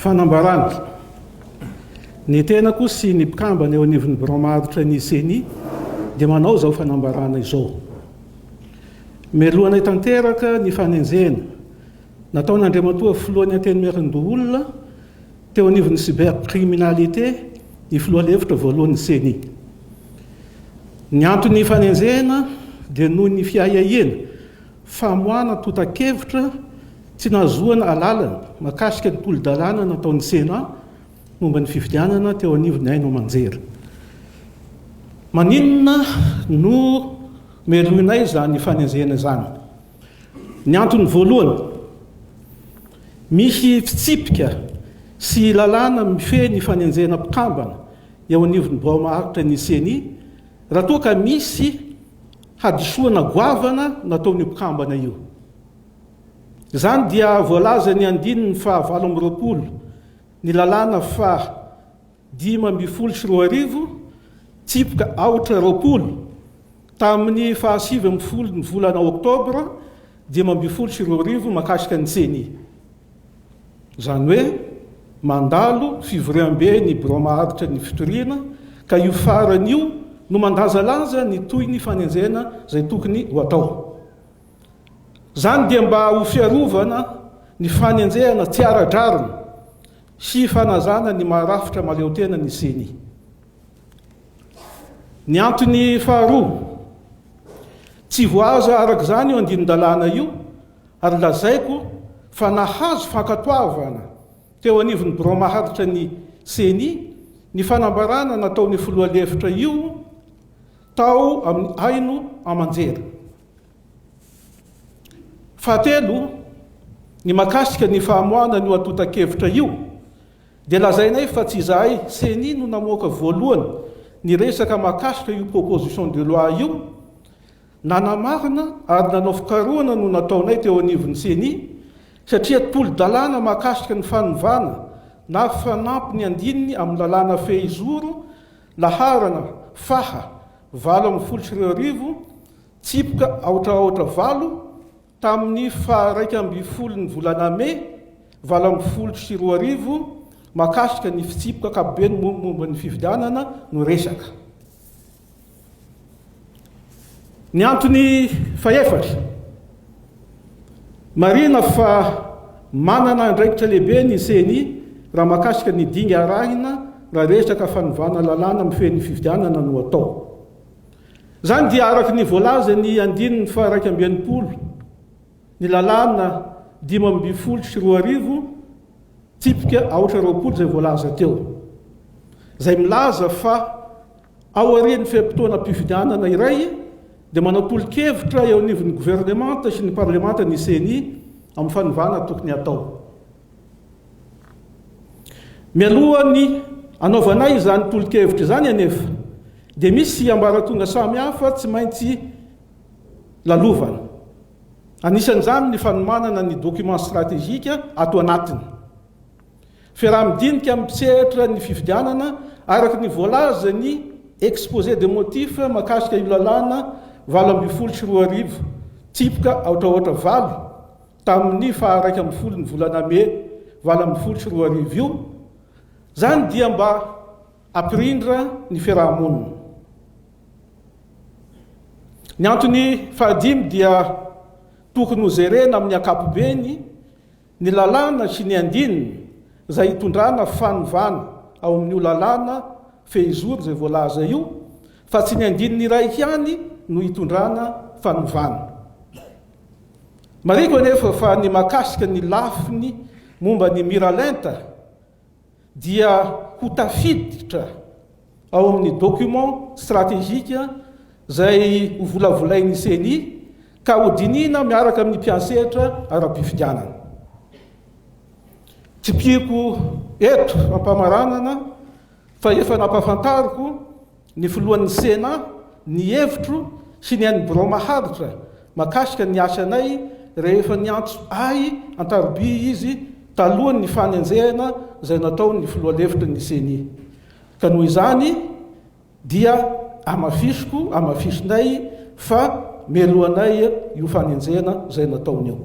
Fanambarana, Ny tenako sy ny mpikambana eo anivon'ny birao maharitra ny Ceni dia manao izao fanambarana izao. Melohanay tanteraka ny fanenjehana nataon'Andriamatoa Filohan'ny Antenimierandoholona teo anivon'ny cybercriminalité ny filoha lefitra voalohan'ny Ceni. Ny anton'ny fanenjehana dia noho ny fiahiahiana famoahana antontan-kevitra tsy nahazoana alalana mahakasika ny tolo-dalàna nataon'ny Sénat momba ny fifidianana teo anivon'ny haino aman-jery. Maninona no melohinay izany fanenjehana izany? Ny antony voalohany, misy fitsipika sy lalàna mifehy ny fanenjehana mpikambana eo anivon'ny birao maharitra ny Ceni raha toa ka misy hadisoana goavana nataon'io mpikambana io. Izany dia voalazan'ny andininy faha 28 ny lalàna faha 2015, tsipika aotra 20, tamin'ny faha 19 ny volana oktobra 2015 mahakasika ny Ceni. Izany hoe mandalo fivoriambe ny birao maharitra ny fitoriana ka io farany io no mandanjalanja ny tohin'ny fanenjehana izay tokony ho atao. Izany dia mba ho fiarovana ny fanenjehana tsy ara-drariny sy fanajana ny maha rafitra mahaleotena ny Ceni. Ny antony faharoa, tsy voahaza araka izany io andinin-dalàna io ary lazaiko fa nahazo fankatoavana teo anivon'ny birao maharitra ny Ceni ny fanambarana nataon'io filoha lefitra io tao amin'ny haino aman-jery. Fahatelo, ny mahakasika ny famoahana an'io antontan-kevitra io dia lazainay fa tsy izahay Ceni no namoaka voalohany ny resaka mahakasika io proposition de loi io, nanamarina ary nanao fikarohana no nataonay teo anivon'ny Ceni satria tolo-dalàna mahakasika ny fanovana na fanampiny andininy amin'ny lalàna fehizoro laharana faha 2018 tsipika aotra aotra valo tamin'ny faha 11 ny volana mey 2018 mahakasika ny fitsipika ankapobeny momba ny fifidianana no resaka. Ny antony fahefatra, marihina fa manana andraikitra lehibe ny Ceni raha mahakasika ny dinga arahina raha resaka fanovana lalàna mifehy ny fifidianana no atao. Izany dia araka ny voalazan'ny andininy faha-61 ny lalàna 2015 tsipika aotra 20 izay voalaza teo, izay milaza fa aorian'ny fe-potoanam-pifidianana iray dia manao tolo-kevitra eo anivon'ny governemanta sy ny parlemanta ny Ceni amin'ny fanovana tokony hatao. Mialohan'ny hanaovanay izany tolo-kevitra izany anefa dia misy ambaratonga samihafa tsy maintsy lalovana. Anisan'izany ny fanomanana ny document stratégique ato anatiny. Fiaraha-midinika amin'ny mpisehatra ny fifidianana araka ny voalazan'ny exposé des motifs mahakasika io lalàna 2018 tsipika aotra aotra valo tamin'ny faha 11 ny volana mey 2018 io, izany dia mba hampirindra ny fiaraha-monina. Ny antony fahadimy dia tokony hojerena amin'ny ankapobeny ny lalàna sy ny andininy izay hitondrana fanovana ao amin'io lalàna fehizoro izay voalaza io fa tsy ny andininy iray ihany no hitondrana fanovana. Marihiko anefa fa ny mahakasika ny lafiny momba ny miralenta dia ho tafiditra ao amin'ny document stratégique izay ho volavolain'ny Ceni ka ho dinihina miaraka amin'ny mpiantsehatra ara-pifidianana. Tsipihiko eto am-pamaranana fa efa nampahafantariko ny filohan'ny Sénat ny hevitro sy ny an'ny birao maharitra mahakasika ny asanay rehefa niantso ahy an-tarobia izy talohan'ny fanenjehana izay nataon'ny filoha lefitry ny Ceni. Ka noho izany dia amafisiko, amafisinay fa melohanay io fanenjehana izay nataony io.